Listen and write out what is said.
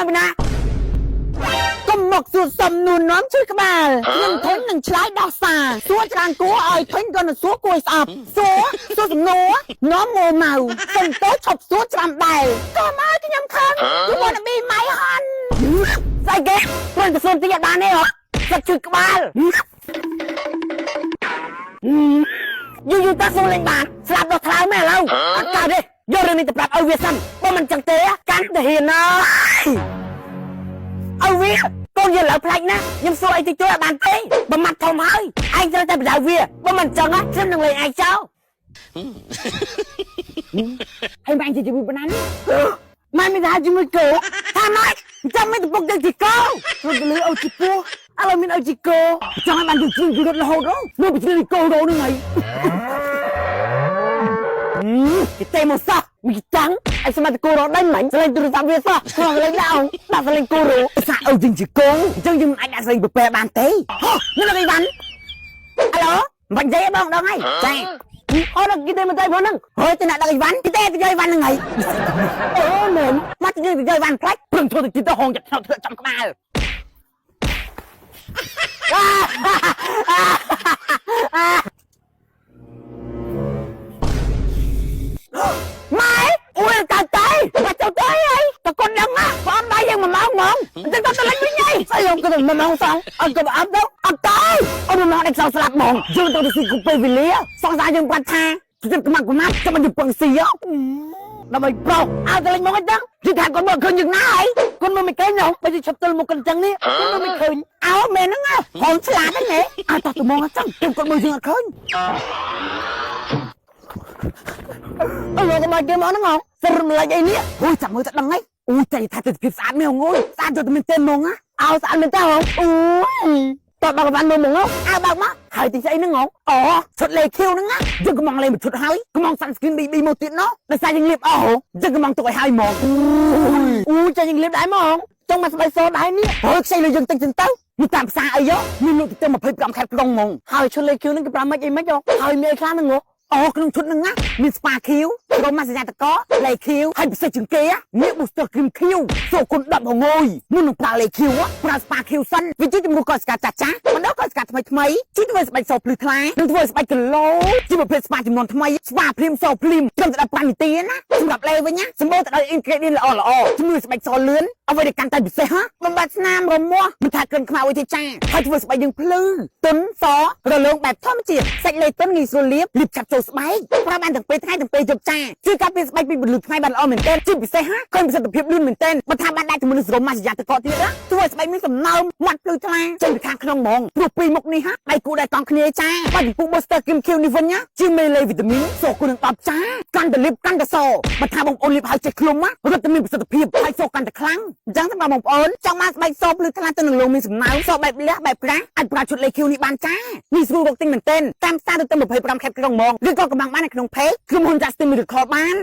មកពីណាកុំមកសួរសំនួននាំជួយក្បាលខ្ញុំធុញនឹងឆ្លើយដោះសារសួរច្រើនគួរឲ្យធុញក៏នឹងសួរគួរឲ្យស្អប់សួរសួរសំណួរនាំងម៉ៅសុំតោឈប់សួរច្រាំដែលកុំឲ្យខ្ញុំខឹង You wanna be my hun ស្អីគេព្រមទៅសួរតិចអត់បានទេហ៎សិតជួយក្បាលយូរយូរតាសួរលេងបានស្លាប់ដល់ថ្លើមមែនឥឡូវអត់កើតទេយករឿងនេះទៅប្រាប់ឲ្យវាសិនបើមិនចឹងទេកាន់តែហ៊ានណាយឲ្យវាកូនយើងឡើយផ្លាច់ណាខ្ញុំសួរអីតិចតួចអត់បានទេបើម៉ាត់ធំហើយឯងត្រូវតែបដៅវាបើមិនចឹងខ្ញុំនឹងលេងឯងចោលហើយម៉ែជាជាមួយប៉ុណ្ណានេះម៉ែមានថាជាមួយគោថាម៉េចចាំមិនទៅពុកយើងជាគោរត់ទៅលើអូជីពោះឥឡូវមានអូជីគោចង់ឲ្យបានទៅជ្រៀងរត់រហូតមកពីជ្រៀងគោរោនឹងហើយគេទេមកសោះមីតាំងឲ្យសមត្ថគោរោដេញមិញសលេងទូរស័ព្ទវាសោះក្នុងលេងដាក់ដាក់សលេងគោរោសាអូយើងជាគោអញ្ចឹងយើងមិនអាចដាក់សលេងពពែបានទេហ៎នេះលោកអីវ៉ាន់អាឡូមិននិយាយបងដងហើយចាអូនគេទេមកទៅផងហ្នឹងហើយទៅអ្នកដឹកអីវ៉ាន់គេទេទៅយកអីវ៉ាន់ហ្នឹងហើយអូមែនមកទៅយកអីវ៉ាន់ផ្លាច់ព្រឹងធ្វើទៅគិតទៅហងចាក់ឆ្នោតធ្វើចំក្បាលម៉ែអួយកាតៃបាច់ទៅទៅអីតកូនដឹងណាបងដៃយើង1ម៉ោងហ្មងអញ្ចឹងក៏ទៅលេងវិញហីស្អីខ្ញុំក៏1ម៉ោងសងអត់ក៏អត់ទៅអត់ទៅអូ1ម៉ោងដេកសងស្លាប់ហ្មងយើងទៅទៅស៊ីគុពេលវេលាសងសាយើងបាត់ថាចិត្តក្មាក់ក្មាក់ចាំមិនពឹងស៊ីដើម្បីប្រុសឲ្យទៅលេងមកអញ្ចឹងយីថាគាត់មើលឃើញយើងណាហើយគាត់មើលមិនឃើញនោះបើជិះឈប់ទល់មកអញ្ចឹងនេះគាត់មើលមិនឃើញអោមែនហ្នឹងហមឆ្លាតហ្នឹងហ៎ឲ្យតោះទៅមកអញ្ចឹងគាត់មើលយើងអត់ឃើញអើយកមកគេមកហ្នឹងហ៎សរំលែកអីនេះអូយចាំមើលទៅដឹងហីអូយចៃថាទិដ្ឋភាពស្អាតមែនងអូយស្អាតយកទៅមែនទេហ្មងណាអោស្អាតមែនតើហ៎អូយតើបើកបានមើលហ្មងអើបើកមកហើយទីស្អីហ្នឹងហ៎អូឈុតលេខៀវហ្នឹងណាយើងកំងលេងមួយឈុតហើយកំង sunscreen BB មកទៀតណោះដោយសារយើងលាបអស់ហ៎យើងកំងទុកឲ្យហើយហ្មងអូយចាយើងលាបដែរហ្មងចង់មកស្បែកសដែរនេះហើយខ្ចីលើយើងតិចចឹងទៅមានតាមផ្សារអីយោមានលក់ទៅ25ខេត្តក្រុងហ្មងហើយឈុតលេខៀវហ្នឹងគេប្រាំមិនអីមិនយោហើយមានអីខ្លះហ្នឹងហ៎អូក្នុងឈុតហ្នឹងណាមានស្ប៉ាខៀវក្រុមម៉ាសញ្ញាតកលេខៀវហើយពិសេសជាងគេមាន booster cream ខៀវសូគុណ10ហងយមុននឹងប្រើលេខៀវប្រើស្ប៉ាខៀវសិនវាជួយជំនួសកោសិកាចាស់ចាស់បណ្ដោះកោសិកាថ្មីថ្មីជួយធ្វើស្បែកសភ្លឺថ្លានិងធ្វើស្បែកគីឡូជាប្រភេទស្ប៉ាចំនួនថ្មីស្ប៉ាភ្លាមសភ្លាមត្រឹមតែ15នាទីណាសម្រាប់លេវិញណាសម្បូរទៅដោយ ingredient ល្អល្អជំនួយស្បែកសលឿនអ្វីដែលកាន់តែពិសេសហ៎បំបត្តិស្នាមរមាស់មិនថាក្លិនខ្មៅអីទេចាហើយធ្វើស្បែកយើងភ្លឺទន់សរលោងបែបធម្មជាតិសាច់លេទន់ងាយស្រួលលាបលាបឆាប់ចូលស្បែកប្រើបានទាំងពេលថ្ងៃទាំងពេលយប់ចាជួយការពារស្បែកពីពន្លឺថ្ងៃបានល្អមែនទែនជាពិសេសហ៎ឃើញប្រសិទ្ធភាពលឿនមែនទែនបើថាបានដាក់ជាមួយនឹងសេរ៉ូមម៉ាស្យ៉ាតកទៀតណាធ្វើឲ្យស្បែកមានសំណើមមាត់ភ្លឺថ្លាចេញពីខាងក្នុងហ្មងព្រោះពីរមុខនេះហ่ะដៃគូដែលកង់គ្នាចាបើចំពោះ booster cream Q នេះវិញណាជាមេលេវីតាមីនសូគុណនឹង10ចាកាន់តែលាបកាន់តែសបើថាបងប្អូនលាបហើយចេះឃ្លុំណារត់តែមានប្រសិទ្ធភាពហើយសកាន់តែខ្លាំងអញ្ចឹងសម្រាប់បងប្អូនចង់បានស្បែកសភ្លឺថ្លាទៅនឹងលងមានសំណើមសបែបលះបែបក្រាស់អាចប្រើឈុតលេខ Q នេះបានចានេះស្រួលរកទិញមែនទែនតាមផ្សារទៅ25ខេត្តក្រុងហ្មងឬក៏កំងបាននៅក្នុង page ក្រុមហ៊ុន Justin Miracle បាន។